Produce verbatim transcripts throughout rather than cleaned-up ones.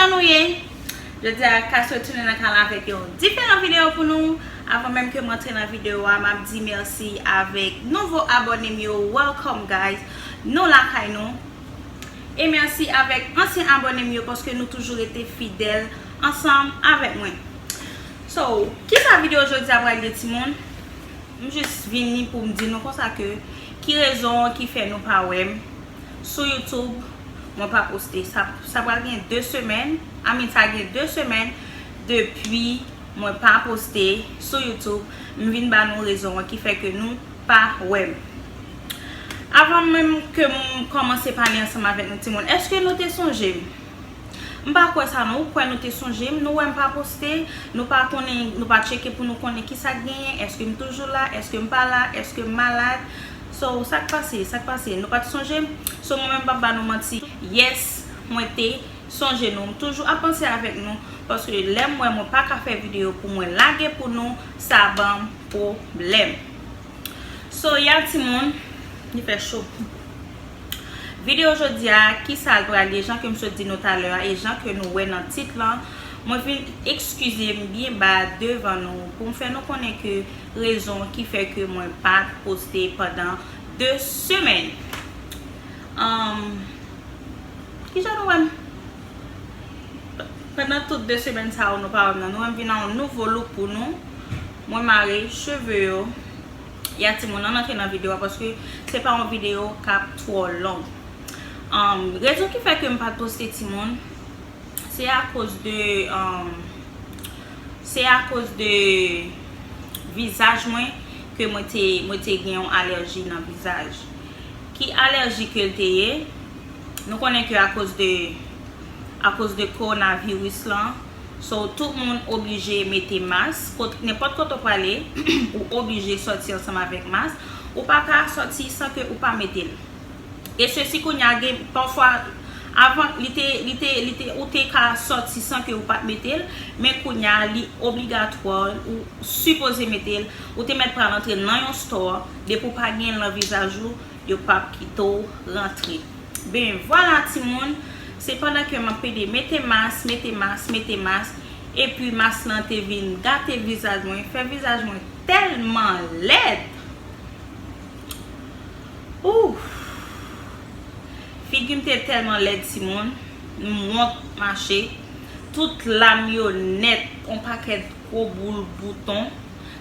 Jan nou ye? Jodi a, Kas retounen nan kanal avèk yon diferan videyo pou nou. Avan menm ke m antre nan videyo a, m ap di mèsi avèk nouvo abòne m yo. Welcome, guys. Nou lakay nou. E mèsi avèk ansyen abòne m yo paske nou toujou rete fidèl ansanm avèk mwen. So, kisa videyo jodi a pral ye, timoun? M jis vini pou m di nou konsa ke ki rezon ki fè nou pa wè m sou YouTube, mwen pa poste. Sa, sa pral gen de semèn, I mean, sa gen de semèn depi mwen pa poste sou YouTube. M vin ba nou rezon an ki fè ke nou pa wè m. Avan menm ke m kòmanse pale ansanm avèk nou, timoun, èske nou te sonje m? M pa kwè sa non. Ou kwè nou te sonje m? Nou wè m pa poste? Nou pa konnen, nou pa tcheke pou nou konnen kisa k genyen? Èske m toujou la? Èske m pa la? Èske m malad? So, sa k pase? Sa k pase? Nou pa t sonje m? So, mwen menm, m p ap ba nou manti. Yes, mwen te sonje nou. M toujou ap panse avèk nou. Paske lè m wè mwen pa ka fè videyo pou mwen lage pou nou, sa ban m pwoblèm. So, ya timoun, li fè cho. Videyo jodi a, kisa l pral ye, jan ke m sot di nou talè a, e jan ke nou wè nan tit lan, mwen vin ekskize m byen ba devan nou pou m fè nou konnen ke rezon ki fè ke mwen pa t poste pandan de semèn. Ahn, kijan nou wè m? Pandan tout de semèn sa yo, nou pa wè m nan. Nou wè m vin a yon nouvo look pou nou. Mwen mare cheve yo. Ya timoun, ann antre nan videyo a, paske se pa yon videyo k ap twò long. Ahn, rezon ki fè ke m pa t poste, timoun, se akoz de, ahn, se akoz de vizaj mwen ke mwen te, mwen te gen yon alèji nan vizaj. Ki alèji ke l te ye? Nou konnen ke akoz de, akoz de kowonaviris lan, so, tout moun oblije mete mas. Kot, nenpòt kote w prale, ou oblije sòti ansanm avèk mas. Ou pa ka sòti san ke ou pa mete l. E sesi kounye a gen, pafwa, avan, li te, li te, li te, ou te ka sòti san ke ou pa t mete l, men kounye a, li obligatwa, ou sipoze mete l. Ou te mèt pral antre nan yon store, depi w pa gen l nan vizaj ou, yo p ap kite w rantre. Ben, vwala, timoun. Se pandan ke m ap pede mete mas, mete mas, mete mas, epi mas lan te vin gate vizaj mwen, fè vizaj mwen tèlman lèd. Ouf! Figi m te tèlman lèd, timoun. M wont mache. Tout lam yo nèt, yon pakèt gwo boul bouton.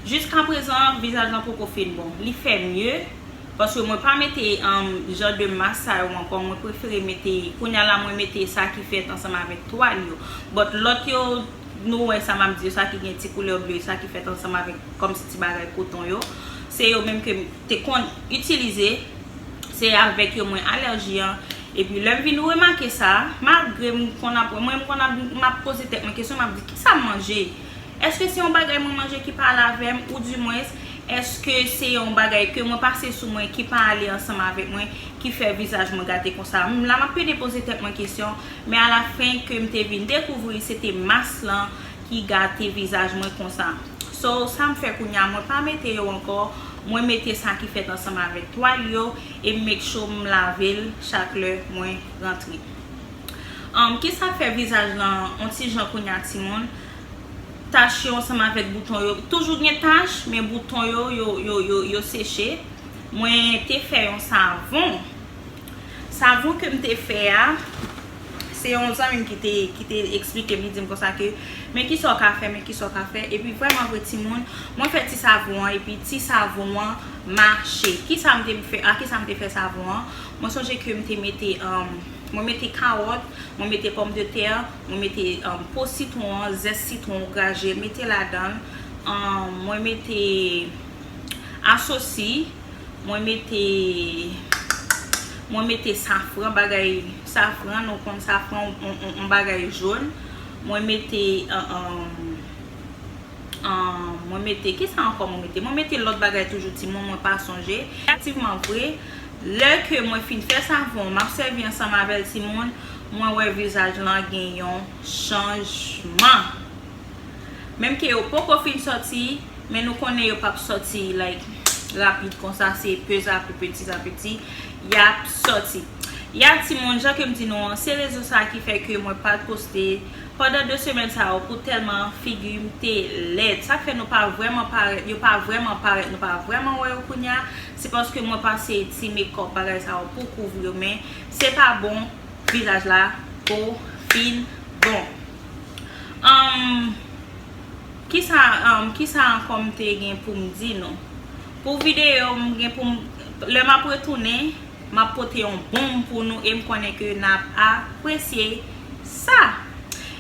Jiskaprezan, vizaj lan poko fin bon. Li fè mye, paske mwen pa mete, um, jan de mas sa yo ankò. Mwen prefere mete, kounye a la, mwen mete sa ki fèt ansanm avèk twal yo. But lòt yo, nou wè sa m ap di yo, sa ki gen ti koulè ble, sa ki fèt ansanm avèk kòmsi ti bagay koton yo. Se yo menm ke m te konn itilize, se avèk yo mwen alèji an. Epi lè m vin remake sa, malgre m konn ap, mwen m konn ap, m ap poze tèt mwen kesyon, m ap di, "Kisa m manje? Èske se yon bagay mwen manje ki pale avè m, oudimwens, èske se yon bagay ke mwen pase sou mwen ki pa ale ansanm avèk mwen, ki fè vizaj mwen gate konsa?" M la, m ap pede poze tèt mwen kesyon, men alafen ke m te vin dekouvri, se te mas lan ki gate vizaj mwen konsa. So, sa m fè kounye a, mwen pa mete yo ankò, mwen mete sa ki fèt ansanm avèk twal yo, e m make sure m lave l chak lè mwen rantre. Um, kisa k fè vizaj lan yon ti jan kounye a, timoun? Tach yo ansanm avèk bouton yo. Toujou gen tach, men bouton yo, yo, yo, yo, yo seche. Mwen te fè yon savon. Savon ke m te fè a, se yon zanmi m ki te, ki te eksplike m, li di m konsa ke, "Men kisa w ka fè, men kisa w ka fè." Epi vrèman vre, timoun, mwen fè ti savon an, epi ti savon an mache. Kisa m te fè, a kisa m te fè savon an? Mwen sonje ke m te mete, um, mwen mete kawòt, mwen mete pòmdetè, mwen mete, um, po sitwon an, zès sitwon graje, mete ladan l. Um, mwen mete asosi, mwen mete, mwen mete safran, bagay safran, nou konn safran, on, on, on bagay jòn. Mwen mete, um, um, um, mwen mete, kisa ankò mwen mete? Mwen mete lòt bagay toujou, timoun, mwen pa sonje. Efektivman vre, lè ke mwen fin fè savon, m ap sèvi ansanm avè l, timoun, mwen wè vizaj lan gen yon chanjman. Menm ke yo poko fin sòti, men nou konnen yo p ap sòti, like, rapid konsa, se petit à petit, petit à petit, y ap sòti. Ya timoun, jan ke m di nou an, se rezon sa ki fè ke mwen pa t poste pandan de semèn sa yo pou tèlman figi m te lèd. Sa k fè nou pa vrèman parèt, yo pa vrèman parèt, nou pa vrèman wè yo kounya. Se paske mwen pase ti mekòp bagay sa yo pou kouvri yo, men se pa bon, vizaj la po fin bon. Um, kisa, um, kisa ankò m te gen pou m di nou? Pou videyo, m gen pou m, lè m ap retounen, m ap pote yon bonm pou nou e m konnen ke n ap apresye sa.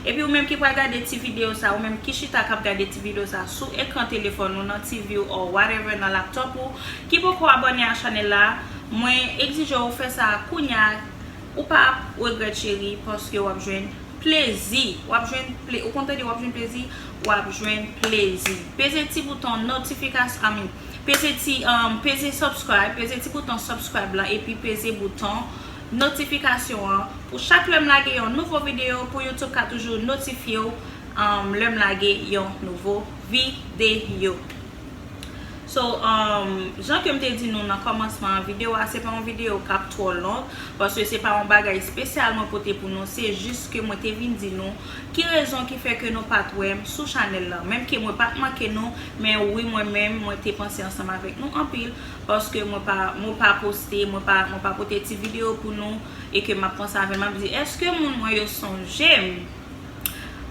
Epi ou menm ki pral gade ti videyo sa, ou menm ki chita k ap gade ti videyo sa sou ekran telefòn ou, nan T V ou, or whatever, nan laptop ou, ki poko abòne a chanèl la, mwen egzije w fè sa kounya, ou p ap regrèt cheri, paske w ap jwenn plezi, w ap jwenn ple-, ou konn tande w ap jwenn plezi, w ap jwenn plezi. Peze ti bouton notifikasyon, I mean, peze ti, um, peze subscribe, peze ti bouton subscribe lan, epi peze bouton notifikasyon an pou chak lè m lage yon nouvo videyo, pou YouTube ka toujou notifye w, um, lè m lage yon nouvo videyo. So, um, jan ke m te di nou nan kòmansman videyo a, se pa yon videyo k ap twò long, paske se pa yon bagay espesyal mwen pote pou nou, se jis ke mwen te vin di nou ki rezon ki fè ke nou pa t wè m sou chanèl lan. Menm ke mwen pa t manke nou, men wi, mwen menm, mwen te panse ansanm avèk nou anpil, paske mwen pa, mwen pa poste, mwen pa, mwen pa pote ti videyo pou nou, e ke m ap panse avè l, m ap di, èske moun mwen yo sonje m?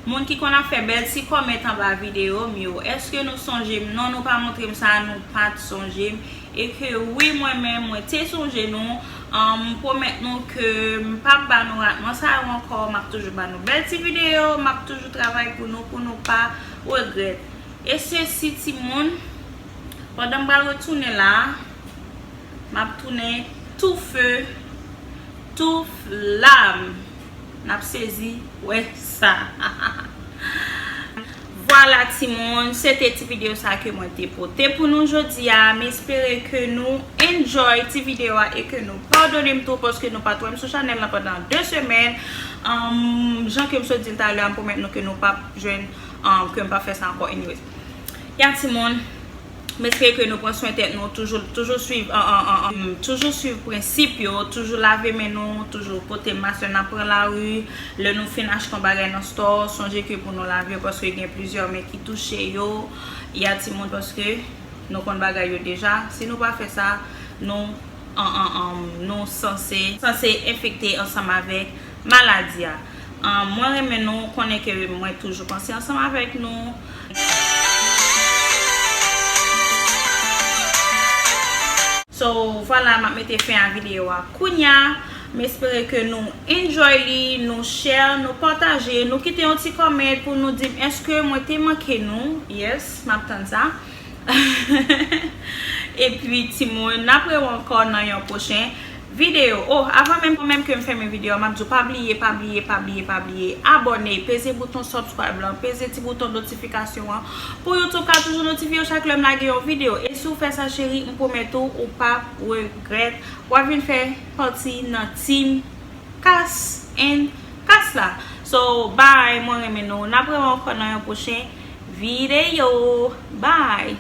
Moun ki konn ap fè bèl ti kòmèt anba videyo m yo, èske nou sonje m? Non, nou pa montre m sa, nou pa t sonje m. E ke wi, mwen menm, mwen te sonje nou. An, m pwomèt nou ke m p ap ba nou ratman sa yo ankò. M ap toujou ba nou bèl ti videyo, m ap toujou travay pou nou, pou nou pa regrèt. E sesi, timoun, pandan m pral retounen la, m ap tounen tou fe, tou flam. N ap sezi wè sa. Vwala, timoun, se te ti videyo sa ke mwen te pote pou nou jodi a. M espere ke nou enjoy ti videyo a e ke nou padone m tou paske nou pa t wè m sou chanèl lan pandan de semèn. Anm, jan ke m sot di l talè a, m pwomèt nou ke nou p ap jwenn, anm, ke m p ap fè sa ankò, anyways. Ya, timoun, m espere ke nou pran swen tèt nou, toujou, toujou swiv, an, an, an, an, toujou swiv prensip yo, toujou lave men nou, toujou pote mask lè n ap pran lari, lè nou fin achte yon bagay nan store, sonje ke pou nou lave yo, paske gen plizyè men ki touche yo, ya timoun, paske nou konn bagay yo deja. Si nou pa fè sa, nou, an, an, an, nou sanse, sanse enfekte ansanm avèk maladi a. An, mwen renmen nou, konnen ke mwen toujou panse ansanm avèk nou. So, vwala, m ap mete fen a videyo a kounya. M espere ke nou enjoy li, nou share, nou pataje, nou kite yon ti comment pou nou di m èske mwen te manke nou. Yes, m ap tann sa. Epi, timoun, n ap rewè ankò nan yon pwochen videyo. Oh, avan menm, menm ke m fèmen videyo a, m ap di w pa bliye, pa bliye, pa bliye, pa bliye abòne, peze bouton subscribe lan, peze ti bouton notifikasyon an, pou YouTube ka toujou notifye w chak lè m lage yon videyo. E si w fè sa, cheri, m pwomèt ou, ou p ap regrèt. W ap vin fè pati nan team Kas and Kas la. So, bye, mwen renmen nou. N ap rewè ankò nan yon pwochen videyo. Bye.